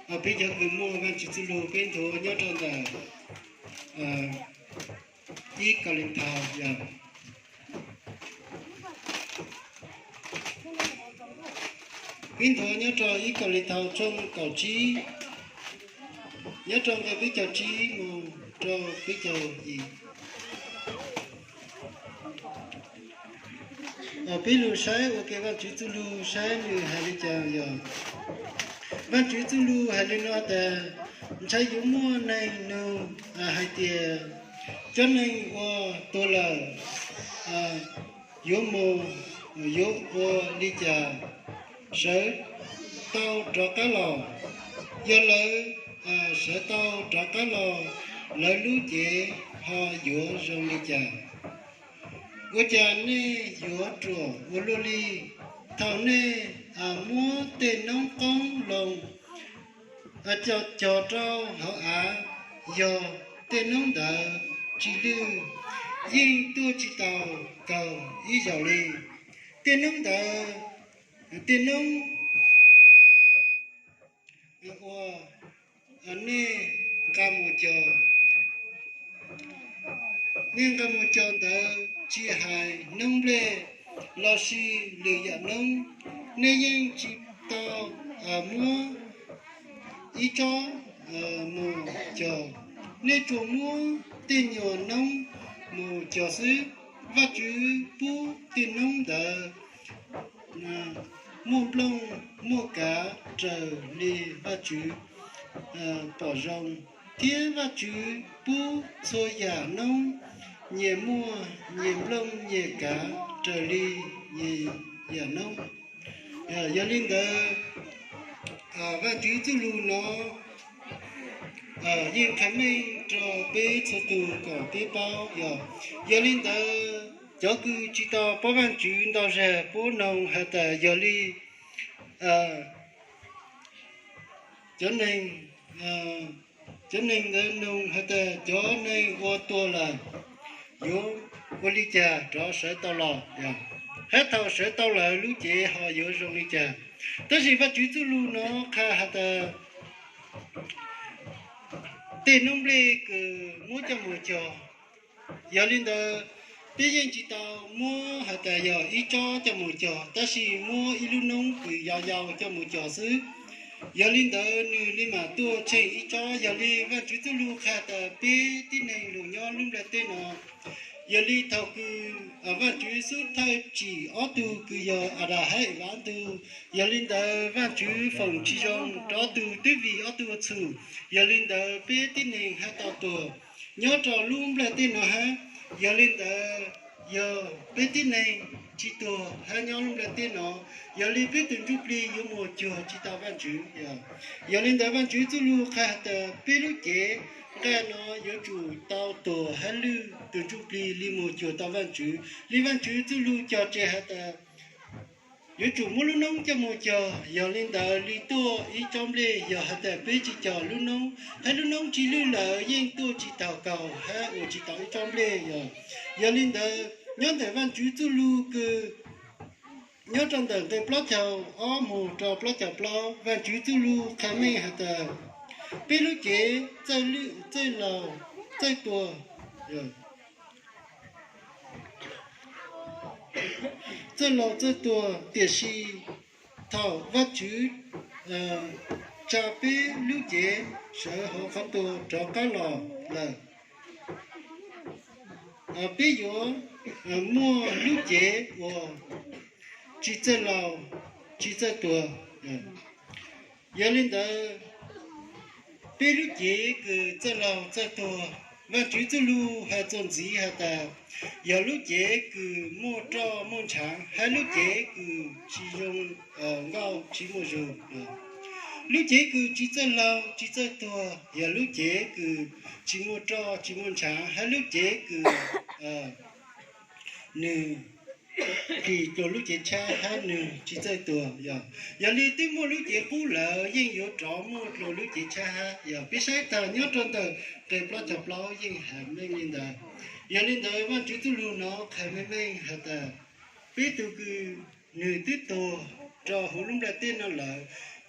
Peb cov kws muaj Vaajtswv txuj lug peb nthuav nyob rua ntawm ib Kauleethaus yog peb nthuav nyob rua ib Kauleethaus tshooj kaum tsib, nyob rua nqe peb caug tsib moog rua peb caug yim. Peb lug saib ua ke Vaajtswv txuj lug saib nwg has le caag yog, Vaajtswv txuj lug has le nuav tas, ntshai yuav muaj neeg nug hais tias, cov neeg uas tuag lawm yuav mus, yuav ua li cas sawv tau rov qab los? Yog lawv sawv tau rov qab los, lawv lub cev ho yuav zoo li cas? Ua cas nej yuav ruam ua luaj li? Thaum nej muab tej noob qoob loo cog rau hauv av, yog tej noob ntawd tsi lwj, yeej tuaj tsi tau kaug ib zaug li. Tej noob ntawd, tej noob uas nej nqa mus cog, nej nqa mus cog ntawd tsi hais noob nplej lossis lwm yam noob, nej yeej tsi tau muab ib tsob mus cog, nej tsuas muab tej nyuag noob mus cog xwb. Vaajtswv pub tej noob ntawd muaj nplooj muaj kav raws li Vaajtswv pom zoo, thiab Vaajtswv pub txhua yam noob nyias muaj nyias nplooj nyias kav raws li nyias yam noob. Yog li ntawd, Vaajtswv txuj lug no yeej qha meej rua peb txhua tug kom peb paub yog. Yog li ntawd, cov kws tsi tau paub Vaajtswv ntau zag puab noog has tas yog li cov neeg, cov neeg ntawd noog has tas cov neeg uas tuag lawm yuav ua li cas rov sawv tau los, hab thaum sawv tau lawm lub cev ho yuav zoo li cas. Tab sis Vaajtswv txuj lug no qha has tas tej noob nplej kws muab coj mus cog, yog li ntawd peb yeej tsi tau muab has tas yog ib tsob coj mus cog, tab sis muab ib lub noob kws yau yau coj mus cog xwb. Yog li ntawd nwg li mam tuaj tsheej ib tsob. Yog li Vaajtswv txuj lug qha tas peb tib neeg lug nyob lub nplaj teb no, yog li thaum kws Vaajtswv xub thawj tsim ob tug kws yog Adas hab Evas ob tug, yog li ntawd Vaajtswv foom tsi zoo rua ob tug twb vim ob tug ua txhum. Yog li ntawd peb tib neeg hab tau tuag nyob rua lub nplaj teb no hab. Yog li ntawd yog peb tib neeg tsi tuag hab nyob lub nplaj teb no, yog li peb tug ntsuj plig yuav mus cuag tsi tau Vaajtswv. Yog li ntawd Vaajtswv txuj lug qha tas peb lub cev nqaj no yuav tsum tau tuag hab lwj tug ntsuj plig li mus cuag tau Vaajtswv. Li Vaajtswv txuj lug cog tseg has tas yuav tsum muab lub noob coj mus cog, yog li ntawd li tuaj ib tsob nplej. Yog has tas peb tsi cog lub noob, hab lub noob tsi lwj lawm yeej tuaj tsi taug kaug hab ua tsi tau ib tsob nplej. Yog, yog li ntawd nyob ntawm Vaajtswv txuj lug kws nyob rua ntawm nqe plaub caug ob moog rua plaub caug plaub, Vaajtswv txuj lug qha meej has tas peb lub cev txawj laug txawj tuag, txawj laug txawj tuag, tiam sis thaum Vaajtswv tsa peb lub cev sawv hauv qhov tuag rov qab los lawm, peb yuav muaj lub cev uas tsi txawj laug tsi txawj tuag. Yog li ntawd, peb lub cev kws txawj laug txawj tuag, Vaajtswv txuj lug has txuas ntxiv has tas yog lub cev kws muaj roj muaj ntshaav hab lub cev kws tsi zoo nkauj tsi muaj zug. Lub cev kws tsi txawj laug tsi txawj tuag yog lub cev kws tsi muaj roj tsi muaj ntshaav hab lub cev kws nwg kis dlua lub cev tshab hab nwg tsi txawj tuag. Yog, yog li twb muaj lub cev qub lawm yeej yuav rov muaj dlua lub cev tshab hab. Yog peb saib taag nyob rua ntawm nqe plaub caug plaub yeej has meej li ntawd. Yog li ntawd Vaajtswv txuj lug no qha meej meej has tas peb tug kws nwg twb tuag rua huv lub nplaj teb no lawm,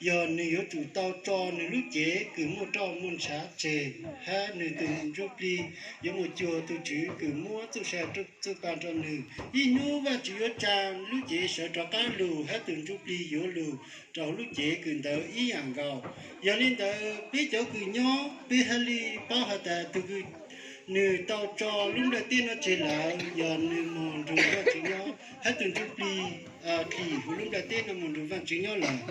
yog nws yuav tsum tau tso nws lub cev kws muaj roj muaj ntshav tseg, hab nws tug ntsuj plig yuav mus cuag tug Tswv kws muab txuj sa txuj pa rua nws. Ib nub Vaajtswv yuav tsaa lub cev sawv rov qaab lug, hab tug ntsuj plig yuav lug rua huv lub cev kws ntawd ib yaam nkaus. Yog le ntawd peb cov kws nyob peb hab le paub has tas tug kws nws tau tso lub nplaj teb no tseg lawm, yog nws moog nrug Vaajtswv nyob, hab tug ntsuj plig dlim huv lub nplaj teb no moog nrug Vaajtswv nyob lawm.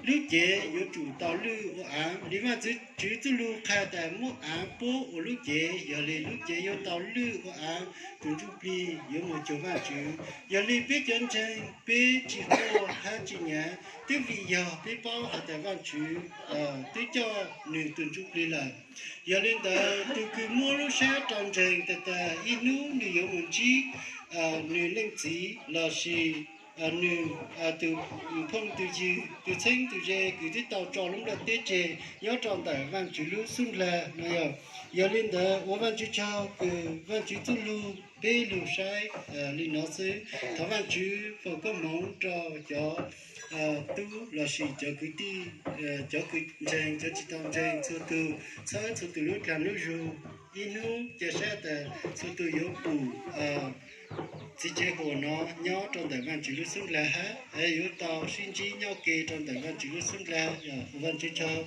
Lub cev yuav tsum tau lwj ua aav, le Vaajtswv txuj lug qha tas muab aav puab ua lub cev, yog le lub cev yuav tau lwj ua aav, tug ntsuj plig yuav mus cuag Vaajtswv. Yog le peb cov ntseeg peb tsi quaj hab tsi nyaav, twb vim yog peb paub has tas Vaajtswv twb coj nwg tug ntsuj plig lawm. Yog le ntawd tug kws muab lub sab rua ntseeg tas tas ib nub nwg yuav mus ntsib nwg leej txiv lossis nwg tug phooj tug ywg, tug txheeb tug ze kws twb tau tso lub nplaj teb tseg nyob rua ntawm Vaajtswv lub xub ndlag no yog. Yog le ntawd ua Vaajtswv tsaug kws Vaajtswv txuj lug peb lug saib le no xwb. Thov Vaajtswv foom koob moov rua cov tub lossis cov kwv tij, cov kws ntseeg, cov tsi tau ntseeg, txhua tug txhawb txhua tug lub dlaag lub zug. Ib nub ca sab tas txhua tug yuav pum txiv tsev huam no nyob rua ntawm Vaajtswv lub xub ndlag hab yuav tau sib ntsib nyob ke rua ntawm Vaajtswv lub xub ndlag. Ua Vaajtswv tsaug.